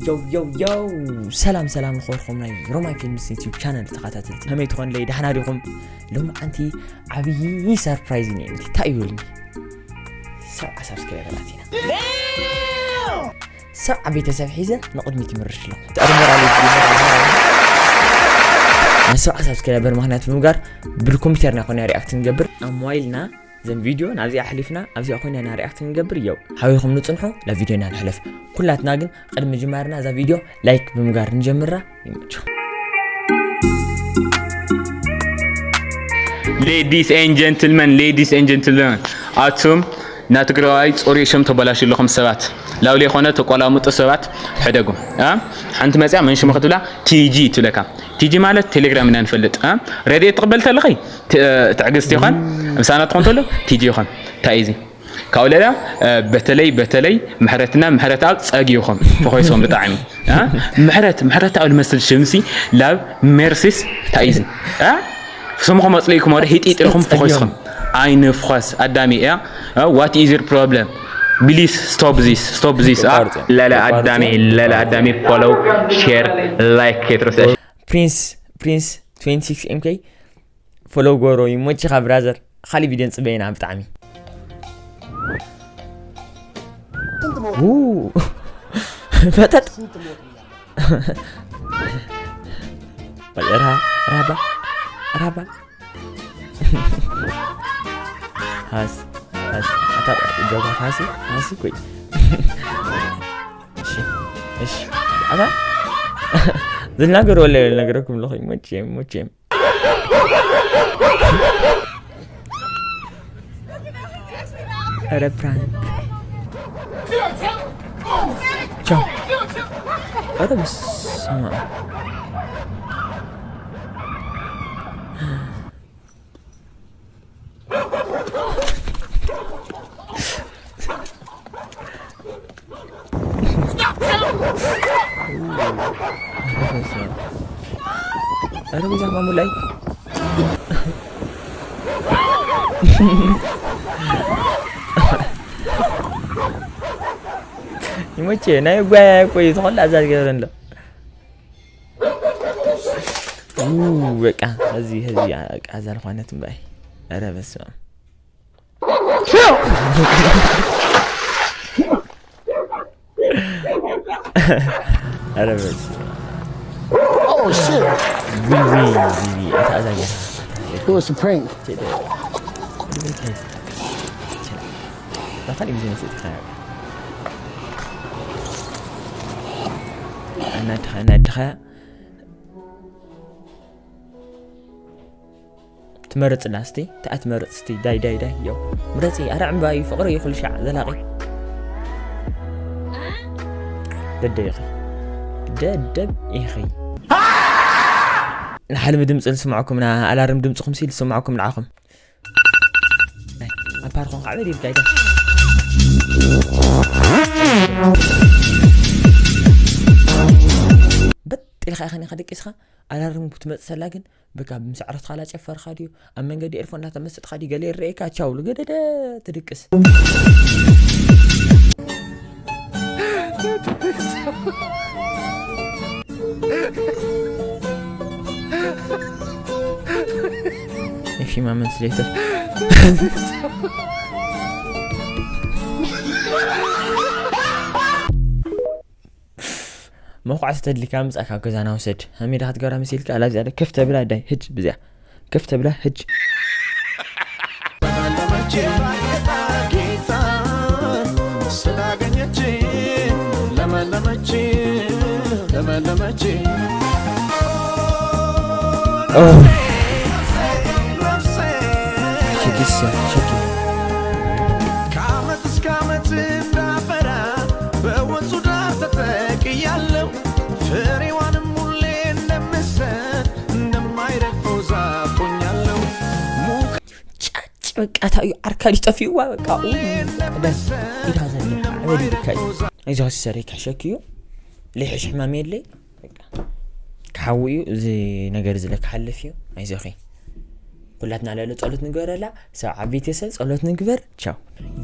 ዮው ዮው ዮው፣ ሰላም ሰላም ንኸበርኩም ናይ ሮማይ ፊልምስ ዩቲዩብ ቻነል ተኸታተልቲ፣ ከመይ ትኾንለይ? ደሓና ዲኹም? ሎማዓንቲ ዓብዪ ሰርፕራይዝ እኒአኒ። እንታይ እዩ በሉኒ? ሰብዓ ሳብስክራይበራት ኢና። ሰብዓ ቤተሰብ ሒዘ ንቕድሚት ይምርሽ ኣለኹ። ትዕርምር ኣለኹ። ንሰብዓ ሳብስክራይበር ምኽንያት ብምግባር ብኮምፒውተርና ኮና ሪኣክት ንገብር። ኣብ ሞባይልና ዘን ቪድዮ ናብዚኣ ኣሕሊፍና ኣብዚኣ ኮይና ኢና ሪኣክት ንገብር። እየው ሓቢርኩም ንጽንሑ። ናብ ቪድዮና ንሕለፍ። ኩላትና ግን ቅድሚ ምጅማርና እዛ ቪድዮ ላይክ ብምግባር ንጀምራ። ይመችኹም። Ladies and gentlemen, ladies and gentlemen፣ ኣቱም ና ትግራዋይ ጾር ሽም ተበላሽ ኣለኹም ሰባት፣ ላውሌ ኮነ ተቆላምጡ ሰባት ሕደጉ። እ? ሓንቲ መጽያ መን ሽሙ ክትብላ ቲጂ ትብለካ። ቲጂ ማለት ቴሌግራም ኢና ንፈልጥ። እ? ረድኤት ትቕበል ተለኸይ ት-፣ ትዕግስቲ ይኾን፣ ምሳና ትኾን ተሎ ቲጂ ይኾን። እንታይ እዩ እዚ? ካብኡ ሌላ፣ እ፣ በተለይ፣ በተለይ ምሕረትና ምሕረት ኣብ ጸጊ ይኹም፣ ፈኾይሶም ብጣዕሚ። እ? ምሕረት፣ ምሕረት ኣብ ልመስል ሽምሲ ላብ ሜርሲስ ታይዝን። እ? ስምኹም ኣጽሊእኩም ወደ ሂጢጥ ኢልኩም ጸጊ ፈኾይስኹም። ይኹም። ኣይንፍኾስ ኣዳሚ እያ። እ? What is your problem? Please stop this, stop this። እ? ተቋርጾ። ለለ ተቋርጾ። ኣዳሚ፣ ለለ ኣዳሚ ፎሎው፣ ሼር፣ ላይክ ከይትረስዕ። ፕሪንስ፣ ፕሪንስ ትዌንቲ ሲክስ ኤም ኬ ፎሎው ጎሮ ይሞችኻ ብራዘር። ካሊእ ቪድዮ ንጽበየና ብጣዕሚ። ው። ፈጠጥ። ራ-፣ ራባ፣ ራባ። ሃስ፣ ሃስ፣ ኣታ ጆባ ሃሲ፣ ሃሲ ኮይ። እሺ፣ እሺ። ኣታ ዝናገር ወለ ነገረኩም ለኹ ይሞች፣ ይሞች። ኧረ ፕራንክ። ቻው። ኧረ በስመ አብ። ኧረ በዛ ማሙ ላይ ይሞቼ፣ ናይ ጓያ እኮ እዩ፣ ተኾላ እዛ ዝገበረ ኣሎ። ኡ፣ በቃ፣ እዚ፣ እዚ፣ በቃ፣ እዛ ዝኾነት እምበኣይ። ኧረ በስመ ኣብ። ኧረ በስመ ኣብ። Oh, shit. ዊዊ፣ ዊዊ፣ እታ እዛ ገና። It was a prank. ዳታ ጊዜ መስጥ ይኸያል። እናድኻ፣ እናድኻ። ትመርጽ ላስቲ፣ ተኣ ትመርጽ ስቲ፣ ዳይ፣ ዳይ፣ ዳይ፣ ዮ። ምረጺ፣ ኣረ ዕምባባ እዩ፣ ፍቕሪ እዩ ኩሉ ሻዕ ዘላቒ። ደደብ ኢኺ። ደደብ ኢኺ። ንሓልሚ ድምፂ ልስምዐኩም፣ ንኣላርም ድምፅኹም ሲ ልስምዐኩም ንዓኹም። ኣብ ፓርኮን ከዓ በዲል ዳይ፣ ዳይ። በጥ ኢልካ ኢኻ ኒኻ ደቂስኻ፣ ኣላርም ክትመፅእ ሰላ ግን በቃ፣ ምስ ኣዕሩኽትኻ ላጨፈርካ ድዩ? ኣብ መንገዲ ኤርፎን እናተመሰጥካ ድዩ? ገለ ይረኤካ፣ ቻው፣ ልገደደ፣ ትድቅስ። A few moments later. መኹዓ ስተድሊካ ምጻእ ካብ ገዛና ውሰድ። ሃሜዳ ክትገብራ መሲልካ፣ ኣላ እዚኣ ዶ? ከፍ ተብላ ዳይ፣ ህጅ ብዚኣ። ከፍ ተብላ ህጅ። ኦ። ሸኪስ፣ ሸኪ። ከዓመት እስከ ዓመት እንዳፈራ በወንዙ ዳር ተተክያለሁ። ፍሬዋንም ሁሌ እንደምሰጥ እንደማይረግፈው ዛፍ ሆኛለሁ። ሙክ- ጫጭ በቃ ታዩ ዓርካ ሊጠፊዋ በቃ። ኡ፣ ቀደም ኢዳ ዘለ ዓበድ ይልካ እዩ። ኣይዞ ሲሰረይ ካሸክ እዩ። ልሕሽ ሕማም የለይ። በቃ። ክሓዊ እዩ። እዚ ነገር እዚ ለክሓልፍ እዩ። ኣይዞኺ። ኩላትና ለለ ጸሎት ንግበረላ። ሰብዓ ቤተሰብ ጸሎት ንግበር። ቻው።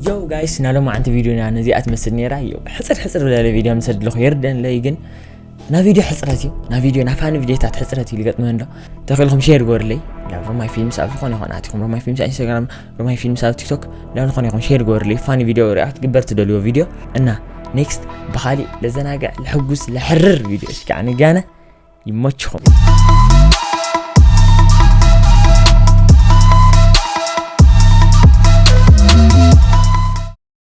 ዮ ጋይስ፣ ናሎማዓንቲ ቪድዮና ነዚኣ ትመስል ነይራ። ዮ ሕጽር ሕጽር ብለለ ቪድዮ ምሰድልኹ ይርደን ለይ ግን ና ቪድዮ ሕጽረት እዩ። ና ቪድዮ፣ ና ፋኒ ቪድዮታት ሕጽረት እዩ ልገጥመን ዶ? ተኽእልኩም ሼር ግበርለይ። ናብ ሮማይ ፊልምስ ኣብ ዝኾነ ይኹን ኣቲኹም ሮማይ ፊልምስ ኣብ ኢንስታግራም፣ ሮማይ ፊልምስ ኣብ ቲክቶክ፣ ናብ ዝኾነ ይኹን ሼር ግበርለይ። ፋኒ ቪድዮ ሪኣክት ግበር ትደልዮ ቪድዮ እና ኔክስት ብኻሊእ ለዘናግዕ ለሕጉስ ለሕርር ቪድዮ እስኪ ኣንጋነ ይመችኹም።